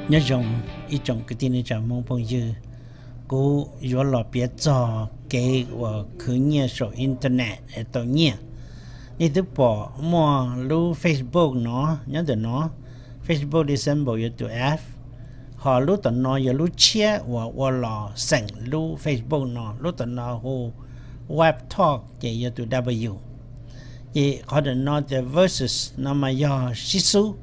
Nyob zoo ib tsoom kwv tij neej tsa Hmoob phooj ywg, kuv yuav los piav txog kev uas khwv nyiaj saum internet es tau nyiaj. Nej twb pom muaj lub Facebook no, nyob ntawm no, Facebook Disable yog tus F, ho lub tom no yog lub tshiab uas ua los xeem lub Facebook no, lub tom no hu Web Talk ces yog tus W. Ces qhov ntawm no tias versus no mas yog sib xub,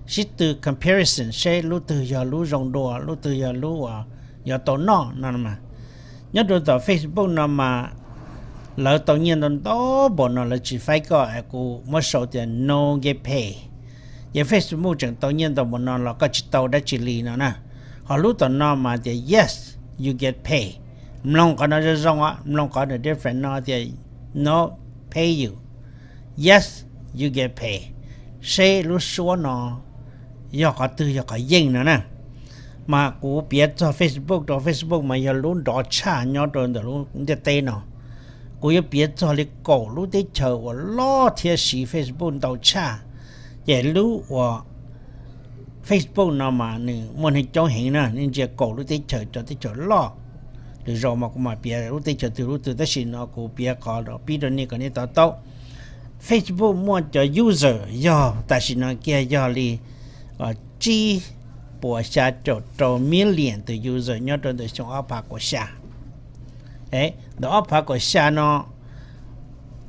sib tw, comparison, seb lub twg yog lub zoo dua, lub twg yog lub uas yog tau noj no mas. Nyob rau tom Facebook no mas lawv tau nyiaj ntau ntau npaum no lawv tsis faib koj, kuv muab sau tias no get pay. Ces Facebook tseem tau nyiaj ntau npaum no los koj tsis tau dab tsi li no na. Ho lub tom no mas tias yes, you get pay. Mloog qhov no zoo zoo, mloog qhov no different no tias no pay you, yes, you get pay. Seb lub suab no yog qhov twg yog qhov yeej no na. Mas kuv piav txog Facebook rau, Facebook mas yog lub nrov tshaj nyob rau ntawm lub ntiaj teb no. Kuv yuav piav txog li kaum lub teb chaws uas loj thiab siv Facebook ntau tshaj. Ces lub uas Facebook no mas nws muaj neeg coob heev na, nej ntsia kaum lub teb chaws, cov teb chaws loj. Lwm zaus mas kuv mam piav lub teb chaws twg lub twg, tab sis no kuv piav qhov pib rau nej kom nej to taub. Facebook muaj cov user yog tam sim no kiag yog li tsib puas xya caum rau million tus user nyob rau ntawm xyoo ob phav kaum xya. Ntawm ob phav kaum xya no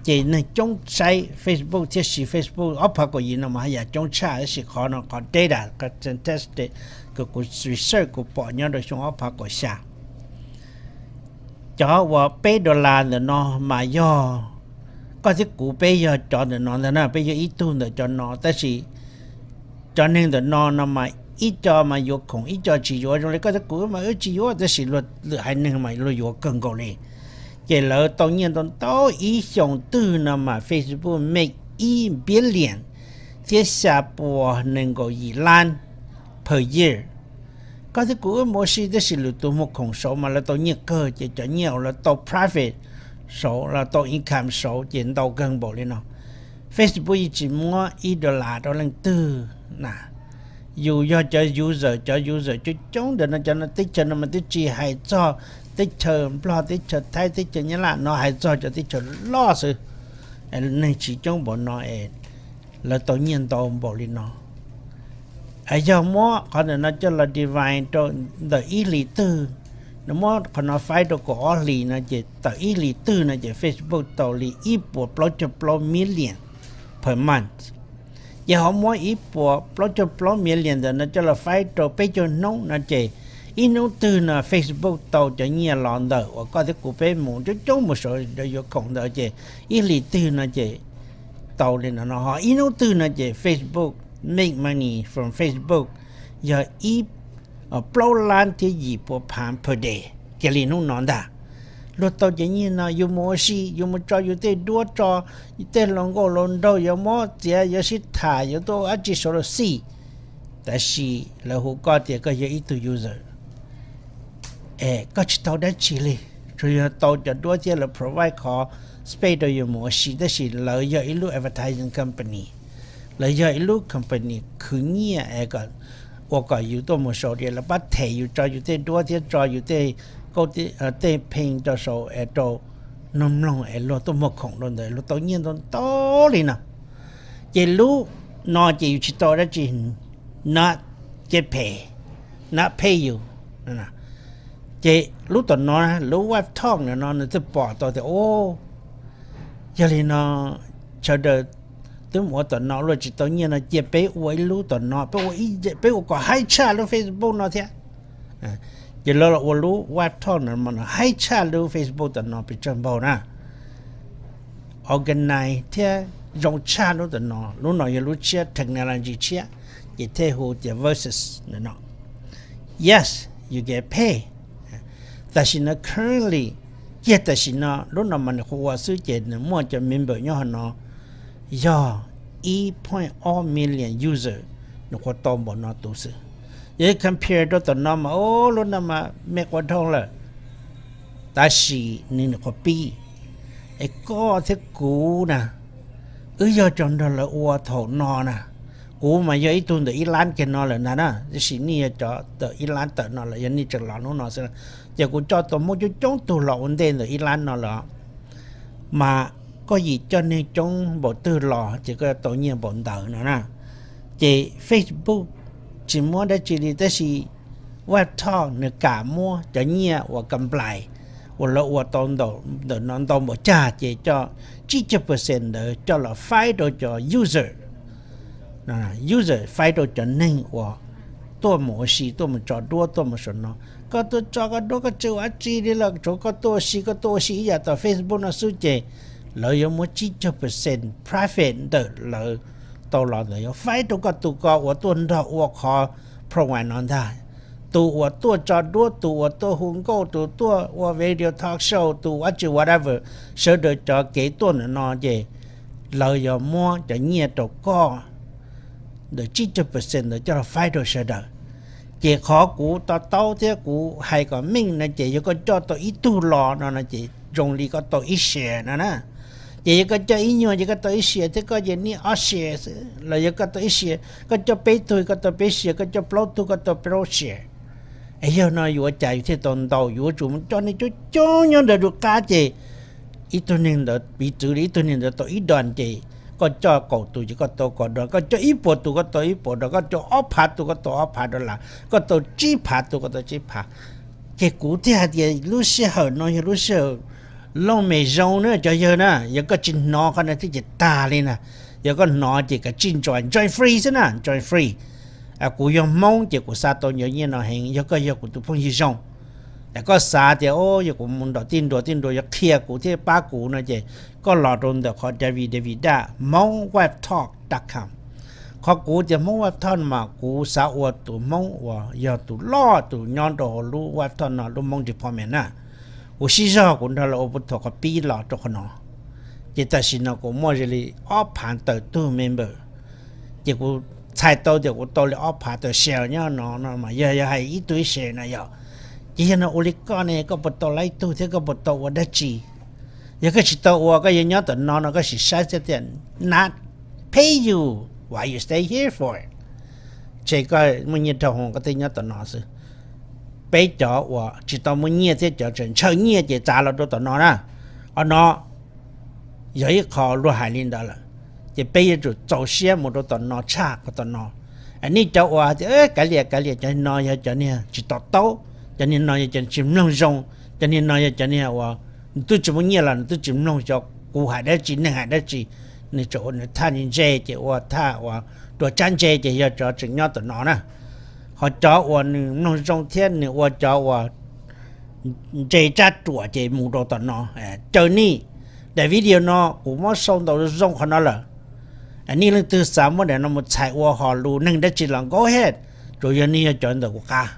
ces neeg coob saib Facebook thiab siv Facebook, ob phav kaum yim no mas haj yam coob tshaj, tab sis qhov no qhov data, qhov statistic, kuv research kuv pom nyob rau xyoo ob phav kaum xya. Cov uas peb dollar ntawm no mas yog koj thiab kuv peb yog cov ntawm no ntag na, peb yog ib tug ntawm cov no, tab sis cov neeg ntawm no no mas ib co mas yuav khoom, ib co tsis yuav. Zoo li koj thiab kuv mas wb tsis yuav, tab sis lwm haiv neeg mas luag yuav kawg nkaus li. Ces lawv tau nyiaj ntau ntau, ib xyoos twg no mas Facebook make ib billion thiab xya puas nees nkaum yim lab per year. Koj thiab kuv wb mus ua si, tab sis lwm tus muag khoom saud mas lawv tau nyiaj kawg, ces cov nyiaj uas lawv tau profit saud, lawv tau income saud ces ntau kawg npaum li no. Facebook yeej tsis muab ib dollar rau leej twg na. Yus yog cov user, cov user coob coob ntawm no, cov no teb chaws no mas twb tsis hais txog teb chaws Nplog, teb chaws Thaib, teb chaws Nyab Laj no, hais txog cov teb chaws loj xwb. Neeg tsis coob npaum no es lawv tau nyiaj ntau npaum li no. Yog muab qhov ntawm no coj los divide rau ntawm ib hlis twg, no muab qhov no faib rau kaum ob hlis no ces tawm ib hlis twg no ces Facebook tau li ib puas plaub caug plaub million per month. Ces ho muab ib puas plaub caug plaub million ntawm no coj los faib rau peb caug hnub no ces ib hnub twg no Facebook tau cov nyiaj los ntawm uas koj thiab kuv peb mus coob coob mus saud yuav khoom ntawd ces ib hlis twg no ces tau li no no. Ho ib hnub twg no ces Facebook make money from Facebook yog ib plaub lab thiab yim puas phav per day kiag li hnub no ntag. Luag tau cov nyiaj no yus mus ua si, yus mus tso yus tej duab, tso tej hluas nkauj hluas nraug, yuav muab txiav, yuav sib tham, yuav tuaj ua dab tsi saud los xij. Tab sis lawv hu koj tias koj yog ib tug user, es koj tsis tau dab tsi li, tsuas yog tau cov duab thiab lawv provide qhov space rau yus mus ua si, tab sis lawv yog ib lub advertising company, lawv yog ib lub company khwv nyiaj es ua kom yus tuaj mus saud, lawv pab them yus tso yus tej duab thiab tso yus tej kauj, tej pheej rau saud es rau neeg mloog es luag tuaj muag khoom rau ntawd, luag tau nyiaj ntau ntau li no. Ces lub no ces yus tsis tau dab tsi, not get paid, not pay you. Ces lub tom no, lub Web Talk ntawm no nws thiaj pom tau tias, o, yog li no sawv daws twb mus ua tom no luag tsis tau nyiaj no, cia peb ua ib lub tom no, peb ua kom haib tshaj lub Facebook no thiab. Ces lawv los ua lub Web Talk no mas haib tshaj lub Facebook tom no pes tsawg npaug na. Organize thiab zoo tshaj lub tom no, lub no yog lub tshiab, technology tshiab, ces thiaj hu tias versus ntawm no. Yes, you get paid. Tam sim no currently, kiag tam sim no lub no mas nws qhuav ua xwb ces nws muaj cov member nyob hauv no yog ib point ob million user, nws qhuav tau npaum no tus xwb. Yog compare rau tom no mas, o, lub no mas me qua dhau lawm, tab sis nws nws qhuav pib. Es koj thiab kuv na, wb yog cov nrog lawv ua thaum no na, Kuv mas yog ib tug ntawm ib lab kiag no lawm ntag na, tab sis nej yog cov ntawm ib lab tawm no lawm, yog nej tseem los hnub no xwb. Ces kuv coj tau Hmoob coob coob tug los ua ntej ntawm ib lab no lawm, mas koj yim coj neeg coob npaum twg los ces koj yuav tau nyiaj npaum ntawd no na. Ces Facebook tsis muab dab tsi li, tab sis Vibe Talk nws kam muab cov nyiaj uas kam nplais uas lawv ua tau ntawm no ntau npaum cas ces coj tsib caug percent ntawd coj los faib rau cov user. User faib rau cov neeg uas tuaj mus ua si, tuaj mus tso duab, tuaj mus saum no. Koj tuaj tso koj duab koj tsis ua dab tsi li los tsuav koj tuaj ua si, koj tuaj ua si ib yam tom Facebook no xwb ces lawv yuav muab tsib caug percent profit ntawm lawv tau los ntawd yuav faib rau koj tus ko uas tuaj nrog ua qhov program no ntag. Tus uas tuaj tso duab, tus uas tuaj hu nkauj, tus tuaj ua video talk show, tus ua dab tsi whatever, sawv daws cov kev tuaj ntawm no ces lawv yuav muab cov nyiaj rau koj ntawm tsib caug percent ntawd coj los faib rau sawv daws. Ces qhov kuv to taub thiab kuv hais kom meej no ces yog koj coj tau ib tug los no no ces zoo li koj tau ib share no na. Ces yog koj coj ib nyuag ces koj tau ib share thiab, koj ces nej ob share xwb los yog koj tau ib share, koj coj peb tug koj tau peb share, koj coj plaub tug koj tau plaub share. Es yog no yus ua cas yus thiaj tau ntau, yus yuav tsum mus coj neeg coob coob nyob ntawd rau qab ces ib tug neeg ntawd piv txwv li ib tug neeg ntawd tau ib dollar ces koj coj kaum tus ces koj tau kaum dollar, koj coj ib puas tus koj tau ib puas dollar, koj coj ob phav tus koj tau ob phav dollar, koj tau tsib phav tus koj tau tsib phav. Ces kuv thiaj hais tias lub sij hawm no yog lub sij hawm looj mem zoo na cov yawg na, yog koj tsis hnov qhov no thiab ces tag li na. Yog koj hnov ces kav tsij join, join free xwb na, join free. Kuv yog Hmoob ces kuv xa tau cov nyiaj no heev, yog koj yog kuv tus phooj ywg zoo, es koj xav tias o yog kuv mus nrog tij nruas, tij nruas yuav qhia kuv thiab pab kuv no ces koj los rau ntawm qhov David David Daj Hmoob Vibe Talk dot com. Qhov kuv tias Hmoob Vibe Talk no mas kuv xav ua tus Hmoob uas yog tus loj tus nyob rau hauv lub Vibe Talk no lub Hmoob department na. Kuv sib zog kuv nrog lawv ua puv thuam qhov pib los rau qhov no. Ces tam sim no kuv muaj ze li ob phav tawm tug member. Ces kuv txhais tau tias kuv tau li ob phav tawm share nyob no no mas yog yog hais ib tug ib share na yog. Ces yog no ua li koj ne koj puas tau laib tug thiab koj puas tau ua dab tsi? Yog koj tsis tau ua koj yuav nyob tom no no koj sim saib xwb tias not pay you while you stay here for. Ces koj muaj nyiaj dhau hwv koj thiaj nyob tom no xwb. Peb cov uas tsis tau muaj nyiaj thiab cov tseem ntshaw nyiaj ces txav los rau tom no na. Qhov no yog ib qho luag hais li ntawd lawm, ces peb yuav tsum txaus siab mus rau tom no tshaj qhov tom no. Nej cov uas hais tias kav liam kav liam, cov no yog cov niag tsis to taub, cov niag no yog cov tsis mloog zoo, cov niag no yog cov niag uas nws twb tsis muaj nyiaj los nws twb tsis mloog cov kuv hais dab tsi neeg hais dab tsi. Nws tseem ua nws thaj ntse ces ua thaj uas ruas tsab ntse ces yog cov tseem nyob tom no na. Ho cov uas nws mloog zoo thiab nws ua cov uas ntse tsab ruam ces mus rau tom no. Caw nej, daim video no kuv muab sau ntau zoo qhov no lawm. Nej leej twg xav muab daim no mus txhais ua hom lus neeg dab tsi los go ahead, tsuas yog nej yog cov ntawm kuv qab.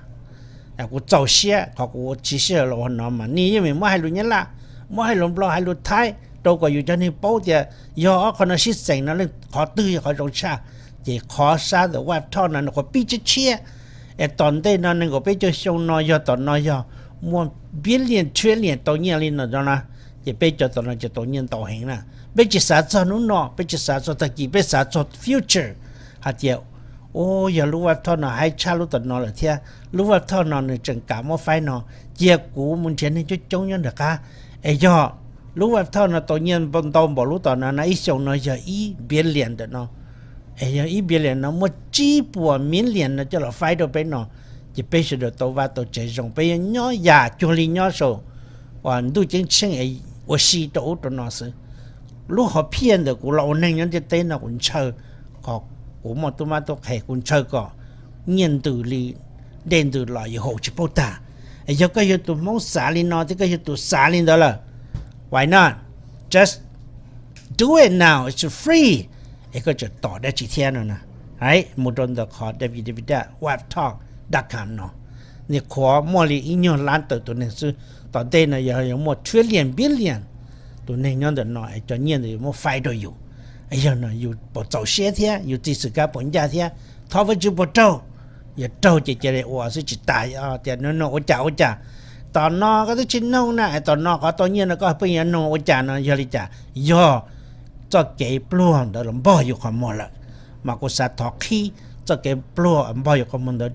Kuv txaus siab qhov kuv tsis sij hawm los ua no mas nej yeej meem muab hais lus Nyab Laj, muab hais lus Nplog, hais lus Thaib rau kom yus cov neeg paub tias yog ob qho no sib xeem no leej qhov twg yog qhov zoo tshaj. Ces qhov sab ntawm Vibe Talk no nws qhuav pib tshiab tshiab, es tom ntej no nees nkaum peb caug xyoo no yog tom no yog muaj billion trillion tau nyiaj li no no na, ces peb cov tom no ces tau nyiaj ntau heev na. Peb tsis xav txog hnub no, peb tsis xav txog tag kis, peb xav txog future hais tias o yog lub Vibe Talk no haib tshaj lub tom no lawm thiab lub Vibe Talk no nws tseem kam muab faib no, cia kuv mus nrhiav neeg coob coob nyob nram qab. Es yog lub Vibe Talk no tau nyiaj ntau npaum lub tom no na, ib xyoo no yog ib billion ntawm no, es yog ib billion no muaj tsib puas million no coj los faib rau peb no, ces peb sawv daws tau vaj tau tsev zoo, peb yuav nyob yam cuag li nyob saum uas ntuj ceeb tsheej es ua si rau ub rau no xwb. Lub hom phiaj ntawm kuv los ua neeg nyob ntiaj teb no kuv ntshaw kom kuv muaj tub mab tub qhe, kuv ntshaw kom nyiaj ntws li dej ntws los yus haus tsis paub tag. Es yog koj yog tus Hmoob xav li no thiab koj yog tus xav li ntawd lawm, why not? Just do it now, it's free. Es koj tseem tos dab tsi thiab no na? Mus rau ntawm qhov David David Daj Vibe Talk dot com no, nws qhuav muaj li ib nyuag lab tawm tus neeg xwb, tom ntej no yog yuav muaj trillion billion tus neeg nyob ntawm no es cov nyiaj ntawd yuav muab faib rau yus. Yog no yus puas txaus siab thiab yus txiv xwm kab puas ncaj thiab? Thov Vajtswv puas raug? Yog raug ces cia li ua xwb tsis tas tias nug nug ua cas ua cas. Tom no koj twb tsis nug na, es tom no qhov tau nyiaj no koj pheej yuav nug ua cas no yog li cas? Yog txoj kev pluag ntawd los npog yus qhov muag lawm. Mas kuv xav thov qhib txoj kev pluag npog yog qhov muag ntawd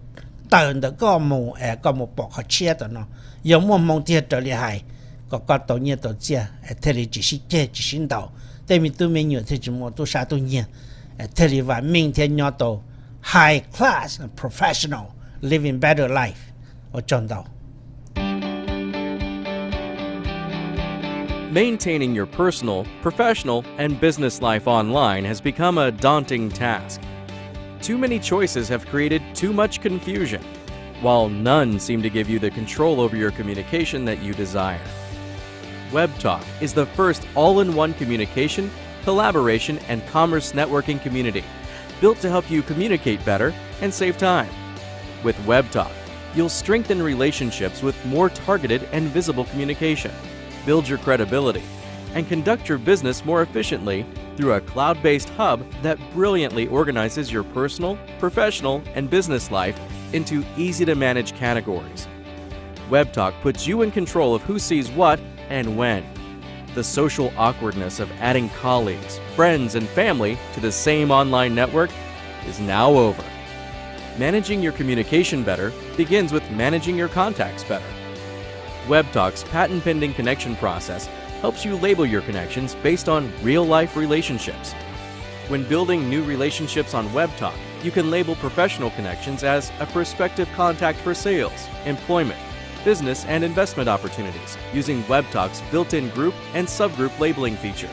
tawm ntawm koj mus es koj mus pom qhov tshiab tom no. Yog muaj hmoo tiag raws li hais, kom koj tau nyiaj tau txiaj es thiaj li tsis sib ceg tsis sib ntaus, tej me tub me nyuam thiaj tsis muaj tub sab tub nyiag, es thiaj li vam meej thiab nyob tau high class professional living better life. Ua tsaug ntau. Maintaining your personal, professional, and business life online has become a daunting task. Too many choices have created too much confusion, while none seem to give you the control over your communication that you desire. WebTalk is the first all-in-one communication, collaboration, and commerce networking community built to help you communicate better and save time. With WebTalk, you'll strengthen relationships with more targeted and visible communication, build your credibility, and conduct your business more efficiently through a cloud-based hub that brilliantly organizes your personal, professional, and business life into easy-to-manage categories. WebTalk puts you in control of who sees what and when. The social awkwardness of adding colleagues, friends, and family to the same online network is now over. Managing your communication better begins with managing your contacts better. WebTalk's patent pending connection process helps you label your connections based on real life relationships. When building new relationships on WebTalk, you can label professional connections as a prospective contact for sales, employment, business, and investment opportunities using WebTalk's built in group and subgroup labeling feature.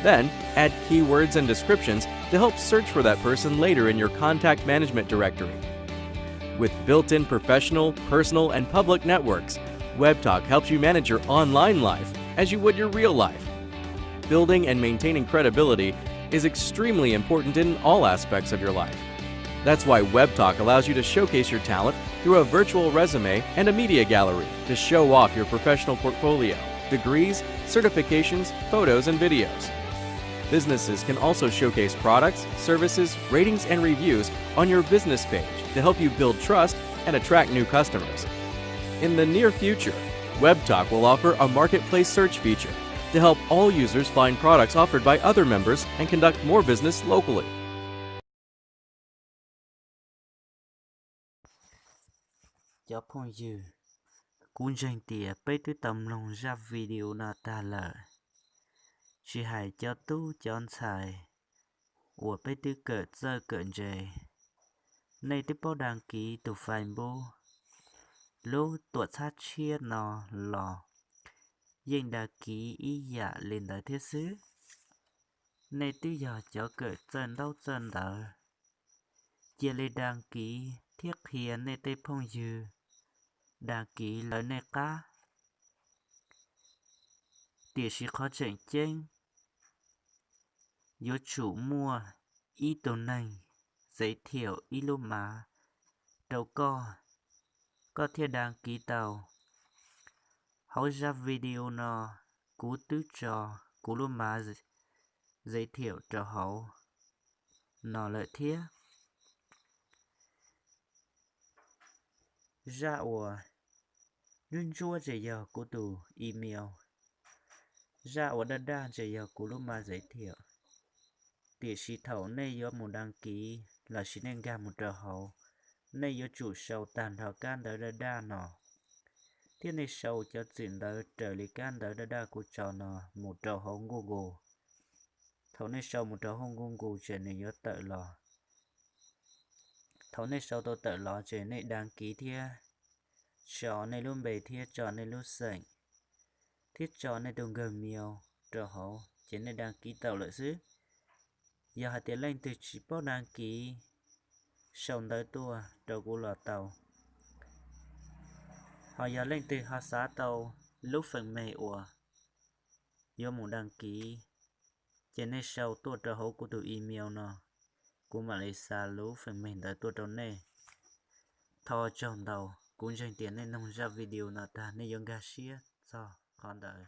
Then, add keywords and descriptions to help search for that person later in your contact management directory. With built in professional, personal, and public networks, WebTalk helps you manage your online life as you would your real life. Building and maintaining credibility is extremely important in all aspects of your life. That's why WebTalk allows you to showcase your talent through a virtual resume and a media gallery to show off your professional portfolio, degrees, certifications, photos, and videos. Businesses can also showcase products, services, ratings, and reviews on your business page to help you build trust and attract new customers. In the near future, WebTalk will offer a marketplace search feature to help all users find products offered by other members and conduct more business locally. Cov phooj ywg, kuv ntseeg tias peb twb tau mloog zaj video no tag lawm. Tsis hais cov tub cov ntxhais uas peb twb kawm txawj kawm ntse, nej twb paub đăng ký tus Facebook. Lub tuam txhab tshiab no los yeej đăng ký ib yam li ntawd thiab xwb. Nej twb yog cov kawm txawj ntaub txawj ntawv, cia li đăng ký thiab qhia nej tej phooj ywg đăng ký lawv nej qab. Tiam sis qhov tseem ceeb, yuav tsum muaj ib tug neeg giới thiệu ib lub mav rau koj, koj thiaj đăng ký tau. Hauv zaj video no, kuv twb tso kuv lub mav giới thiệu rau hauv no lawm thiab. Zaj uas ntsuab ntsuab ces yog kuv tus email, zaj uas daj daj ces yog kuv lub mav giới thiệu. Tiam sis thaum nej yuav mus đăng ký lossis nej nkag mus rau hauv, nej yuav tsum sau tag nrho kab ntawv daj daj no, thiab nej sau cov txim ntawv raws li kab ntawv daj daj kuv tso no mus rau hauv Google. Thaum nej sau mus rau hauv Google ces nws yuav tawm los. Thaum nej sau tau tawm los ces nej đăng ký thiab tso nej lub npe thiab tso nej lub xeem, thiab tso nej tus nkawg mail rau hauv ces nej đăng ký tau lawm xwb. Yog hais tias leej twg tsis paub đăng ký, sau ntawv tuaj rau kuv los tau. Ho yog leej twg ho xav tau lub phần mềm uas yuav mus đăng ký, ces nej sau tuaj rau hauv kuv tus email no, kuv mam li xa lub phần mềm ntawd tuaj rau nej. Thov tsaug ntau, kuv ntseeg tias nej mloog zaj video no tag nej yuav nkag siab txog qhov ntawd.